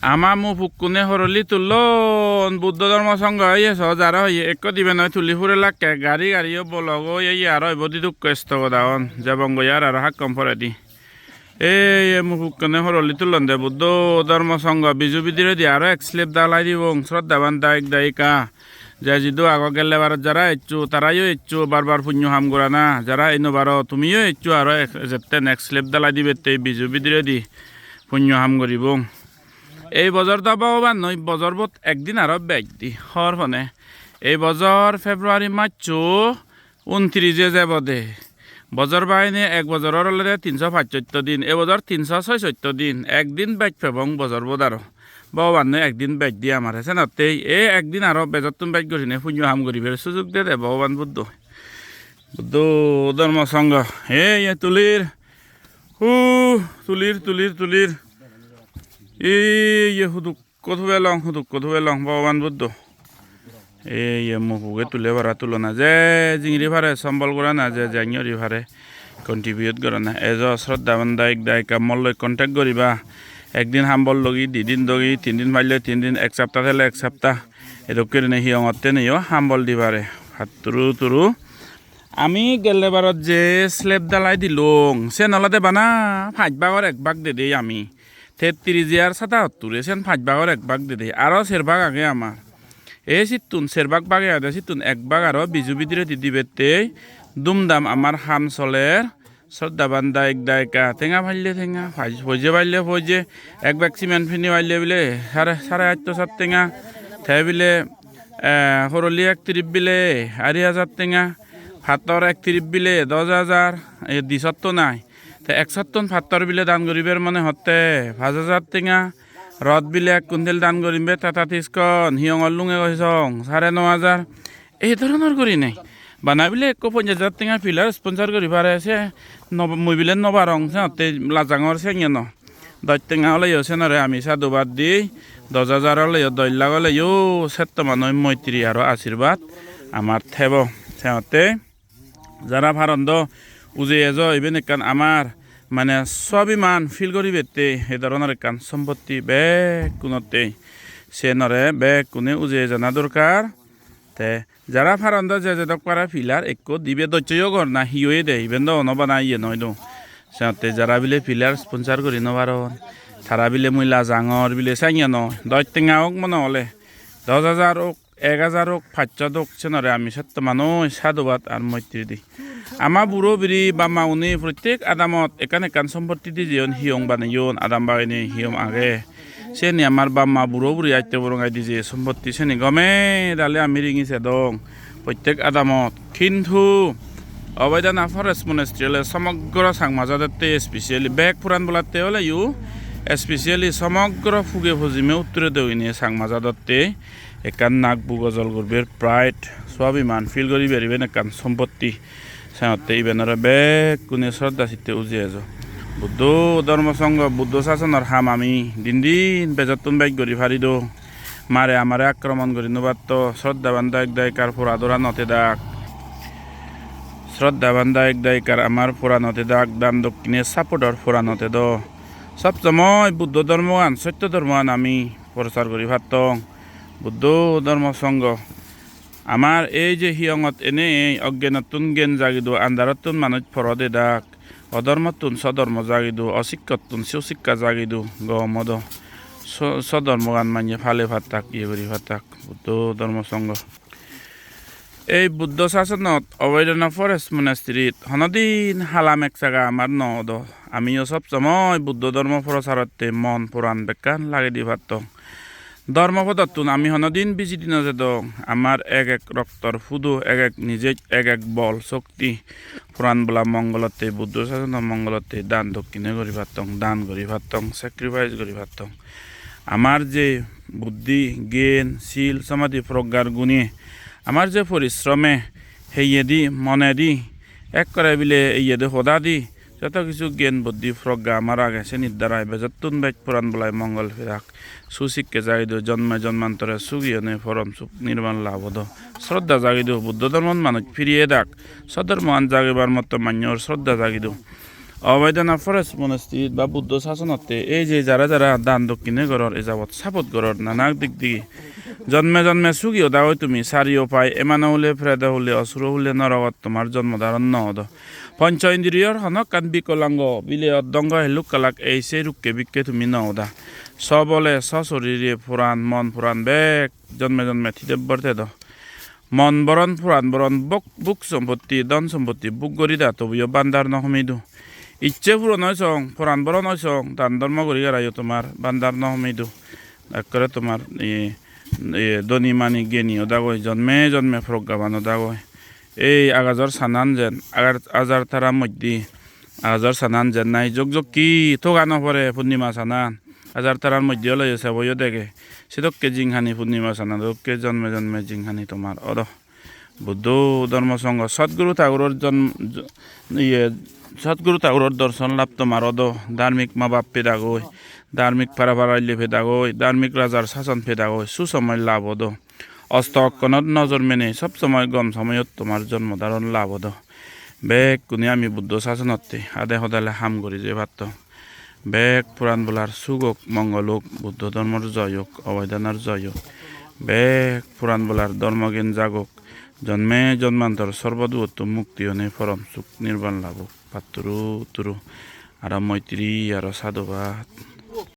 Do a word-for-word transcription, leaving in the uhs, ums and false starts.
Ama mu pukkune horoli tullon, Buddho Dhormo Songho oye so jara hoye ekko dibe noi tuli pure lakke, gari gari o bolok o ye ye aro ibo didukko stock o dagon, jebong goi ar aro hakkon poredi. Ei ye mu pukkune horoli tullon de Buddho Dhormo Songho, biju bidiredi aro ek slab dalai dibong, sroddhaban dayok dayika. Je jidu ago gelle barot jara eccho, tarayo eccho, bar bar punyo ham gorana. Jara ei no paro, tumiyo eccho aro ek, jetten ek slab dalai dibette biju bidiredi punyo ham goribong. Ei bojor do Bhogoban noi, bojorbot ekdin aro bej di hor pone. Ei bojor February maccho untrise jebode. Bojor baine ek bojoror olode tinso pachsotto din, e bojor tinso soisotto din, ekdin bej pebong bojorbot aro. Bhogobanne ekdin bej di amare. Senottei e ekdin aro bejottun bej gurinei punyo ham guribar sujug dede Bhogoban Buddho. Buddho Dhormo Songho. Ei ye tulir. Hu, tulir, tulir, tulir. Ei ye huduk. Hudukko thubelong, hudukko thubelong Bhogoban Buddho. Ei ye mu puge tule para tulona, je jingiri pare sombol gorana, je jengori pare contribute gorana. Ejo sroddhaban dayok dayika molloi contact goriba. Ekdin hambol dogi, didin dogi, tin din palle tin din, ek sapta thele ek sapta. Edokke gurinei hiyongotte neyo hambol di pare. Patturu turu. Ami gelle barot je slab dalai dilung, sen olode bana pach bagor ek bag dede ami. Te tris hajar sada hotture sen pach bagor ek bag dede. Aro ser bag age amar. E sittun ser bag bage age, sittun ek bag aro biju bidiredi dibette. Dumdam amar ham soler. Sroddhaban dayok dayika, tenga palle tenga, paj-, poije palle poije, ek bag cement pini palle bile sare, sare atto sat tenga, te bile, eh, horoli ek trip bile ari hajar tenga, pattor ek trip bile dos hajar, e, di sotto nai. Te ek sotton pattor bile dan guribar mone hotte pach hajar tenga, rod bile ek kuntel dan gurimbe Tata Tiscon, hiyongor lunge goi song, sare no hajar. Ei dhoronor gurinei. Bana bile ekko ponjash hajar tenga pillar sponsor guri pare, se no, mui bile no parong, senotte lajangor sengeno. Dos tenga oleyo senore ami sadhubad di, dos hajar oleyo, dos lakh oleyo, setto manoi moitri aro ashirbad amar thebo. Senotte jara paron do uje ejo, iben ekkan amar mane swabiman feel guribette, ei dhoronor ekkan sompotti bekkunotte. Senore bekkune uje ejana dorkar. Te jara paron do je jedok pare pillar ekko dibe docche yo gor na hi oye de, iben do ono bana iye noi do. Senotte jara bile pillar sponsor guri no paron, tara bile mui lajangor bile sanye no, dos tenga ok mone ole, dos hajar ok, ek hajar ok, pachsot ok, senore ami setto manoi sadhubad ar moitri di. Ama buro biri bamma uni prottek adamot ekkan ekkan sompotti di jeyon, hiyong baneyon, adam baginei hiyong age. Seni amar bamma buro buri atte borongai di je sompotti seni gome dale ami ringi sedong prottek adamot. Kintu Obaidana Forest Monastery ole somogro Changma jadotte, specially bek puran bolatte oleyo, specially somogro puge pojime uttore doine Changma jadotte ekkan nak bugojol gurber pride, swabiman feel guriber iben ekkan sompotti. Senotte iben ore bekkune sroddha sitte uje ejo. Buddho Dhormo Songho, Buddho sasonor ham ami din din bejottun bej guri pari do. Mare amare akromon guri no patto, sroddhaban dayok dayikar pora dora no tedak. Sroddhaban dayok dayikar amar pora no tedak, dan dokkine supportor pora no tedo. Sob somoi Buddho dhormogan, sotto dhormogan ami prochar guri pattong. Buddho Dhormo Songho. Amar ei je hiyongot enei oggenottun gyan jagido, andarottun manuj porot edak, odhormottun sodhormo jagido, osikkottun susikka jagido, gomodo so-, sodhormogan manye pale pattak, iye guri pattak, Buddho Dhormo Songho. Ei Buddho sasonot Oboidana Forest Monastery-t honodin hala mek jaga amar no odo. Amiyo sob somoi Buddho dhormo procharotte mon poran bekkan lagei di pattong. Dhormo podottun ami honodin bijidi no jedong. Amar ek ek roktor pudo, ek ek nijej, ek ek bol, shokti. Poran bola mongolotte, Buddho sasono mongolotte dan dokkine guri pattong, dan guri pattong, sacrifice guri pattong. Amar je buddhi, gyan, sil, samadhi, proggar gune, amar je porisrome, heyedi, monedi, ekkore bile eyedi hodadi, joto kisu gyan, buddhi, progga amar age, senir darai bejottun bej poran bolai mongol pedak, susikke jagido, jonme jonmantore sugi onei porom suk nirban lab odo. Sroddha jagido, Buddho dhormot manuj firi edak, sodhormoan jagibar motto manyor sroddha jagido. Oboidana Forest Monastery ba Buddho sasonotte ei je jara jara dan dokkine goror, ejabot sapot goror, nanak dik dige jonme jonme sugi oda oi tumi, sariyo pai emano hule, predo hule, osuro hule, norogot tomar jonmo daron no odo. Poncho indriyor honokkan bikolango, bile oddongo helukkalak ei sei rukke bikke tumi no oda. Sobole sosorire puran, mon puran bek jonme jonme thidebbor tedo. Mon boron, puran boron, bok-, buk sompotti, dhon sompotti buk gori da, tobuyo bandar no homidu. Icche puron oi song, puran boron oi song, dan dhormo gori garayo tomar bandar no homidu. Ekkore tomar, e, e, dhoni mani geni odagoi, jonme jonme proggaban odagoi. Ei agajor sanan jen, agar-, ajar tara moddhe, agajor sanan jen nai jok jokki toga no pore purnima sanan. Ajar tarar moddhe ole seboyo dege. Sedokke jinghani purnima sana dokke jonme jonme jinghani tomar odo. Buddho Dhormo Songho Sadguru Thaguror jon-, j-, iye, Sadguru Thaguror dorson lab tomar odo. Dharmik ma bap pedagoi, dharmik para para oile pedagoi, dharmik rajar sason pedagoi, susomoy lab odo. Osto okkonot nojor mene sob somoy gom somoyot tomar jonmo dharon lab odo. Bekkune ami Buddho sasonotte ade hodale ham guri jei patto. Bek puran bolar sugok, mongolok, Buddho dhormor joyok, oboidanor joyok. Bek puran bolar dhormogen jagok, jonme jonmantor sorbo dugottun mukti one porom suk nirban labok. Patturu turu. Aro moitri, aro sadhubad.